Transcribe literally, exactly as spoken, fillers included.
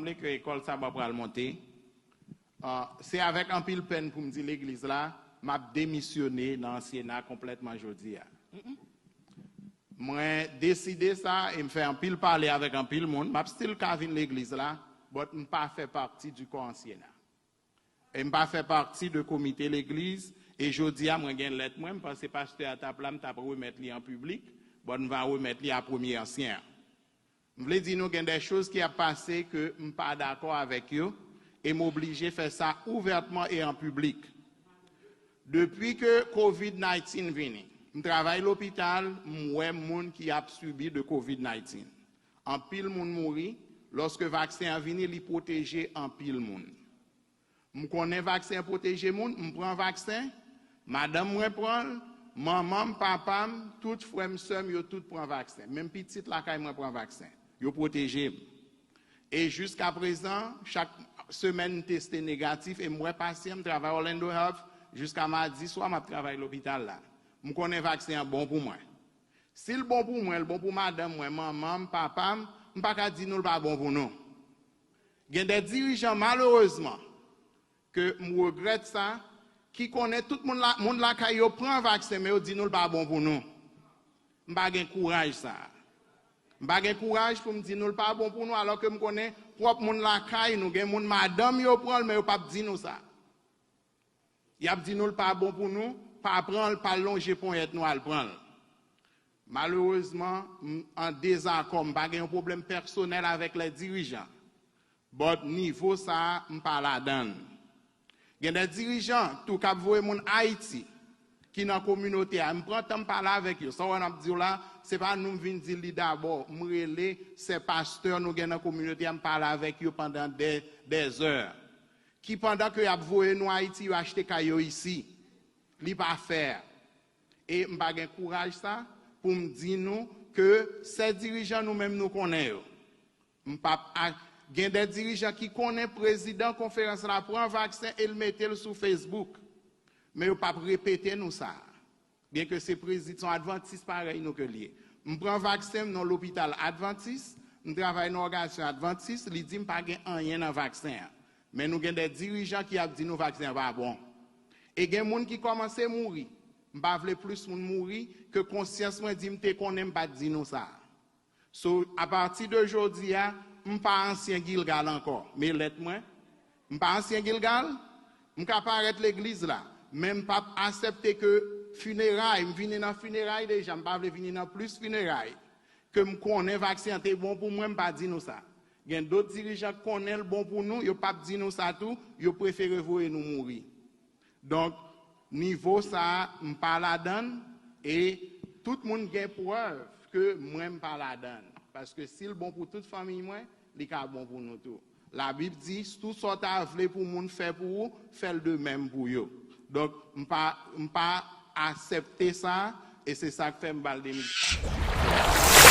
Raple ke ekòl Saba pral monte. Ah, se avèk anpil pèn pou m di legliz la, m ap demisyone nan ansyena konplètman jodi a. Mwen deside sa e m fè anpil pale avèk anpil moun. M ap still ka vin legliz la, but m pa fè pati di kò ansyena. E m pa fè pati de komite legliz, e jodi a mwen gen lèt mwen, m panse pastè a t ap la, m t ap remèt li an piblik, but m va remèt li a premye ansyen an. M vle di nou gen de choz ki ap pase ke m pa dakò avèk yo, e m oblije fè sa ouvètman e an piblik. Depi ke covid nineteen vini, m travay lopital, m wè moun ki ap sibi de covid nineteen. Anpil moun mouri, lòske vaksen an vini, li pwoteje anpil moun. M konnen vaksen an pwoteje moun, m pran vaksen, madanm mwen pran l, manman m, papa m, tout frè m, sè m, yo tout pran vaksen. Menm pitit lakay mwen pran vaksen. Yo pwoteje m. E jiskaprezan, chak semèn m teste negatif e m wè pasyan, m travay Orlando Health, jiska madi swa m ap travay lopital la. M konnen vaksen an bon pou mwen. Si l bon pou mwen, l bon pou madanm mwen, manman m, papa m, m pa ka di nou l pa bon pou nou. Gen de dirijan, malerezman, ke m regrèt sa, ki konnen tout moun la, moun lakay yo pran vaksen, men yo di nou l pa bon pou nou. M pa gen kouraj sa. M pa gen kouraj pou m di nou l pa bon pou nou, alò ke m konnen pwòp moun lakay nou, gen moun madanm yo pran l, men yo p ap di nou sa. Y ap di nou l pa bon pou nou, pa pran l, pa lonje ponyèt nou al pran l. Malerezman, m an dezakò, m pa gen yon pwoblèm pèsonèl avèk lè dirijan. But nivo sa a, m pa ladan l. Gen de dirijan tou k ap voye moun Ayiti, ki nan kominote a. M pran tan m pale avèk yo. Sa w wè n ap di w la, se pa nou m vin di li dabò. M rele sè pastè nou gen nan kominote a, m pale avèk yo pandan dè, dè zè. Ki pandan ke y ap voye nou Ayiti, yo achte kay yo isi. Li pa fè. E m pa gen kouraj sa pou m di nou ke sè dirijan nou menm nou konnen yo. M p ap a-, gen de dirijan ki konnen prezidan konferans la pran vaksen e l mete l sou Facebook. Men yo p ap repete nou sa. Byenke se prezi-, se yon advantis parèy nou ke l ye. M pran vaksen m nan lopital advantis, m travay nan òganizasyon advantis, li di m pa gen anyen nan vaksen an. Men nou gen de dirijan ki ap di nou vaksen an pa bon. E gen moun ki kòmanse mouri. M pa vle plis moun mouri ke konsyans mwen di m te konnen m pa t di nou sa. So, apati de jodi a, m pa ansyen Gilgal ankò. Men lèt mwen, m pa ansyen Gilgal, m ka parèt legliz la, men m p ap aksepte ke fineray, m vini nan fineray deja, m pa vle vini nan plis fineray. Ke m konnen vaksen an te bon pou mwen, m pa di nou sa. Gen dòt dirijan k konnen l bon pou nou, yo p ap di nou sa tou, yo prefere voye nou mouri. Donk, nivo sa a, m pa ladan l, e tout moun gen prèv ke mwen m pa ladan l. Paske si l bon pou tout fanmiy mwen, li ka bon pou nou tou. Labib di, tou sa w ta vle pou moun fè pou ou, fè l de menm pou yo. Donk, m pa, m pa aksepte sa, e se sa k fè m ba l demisyon.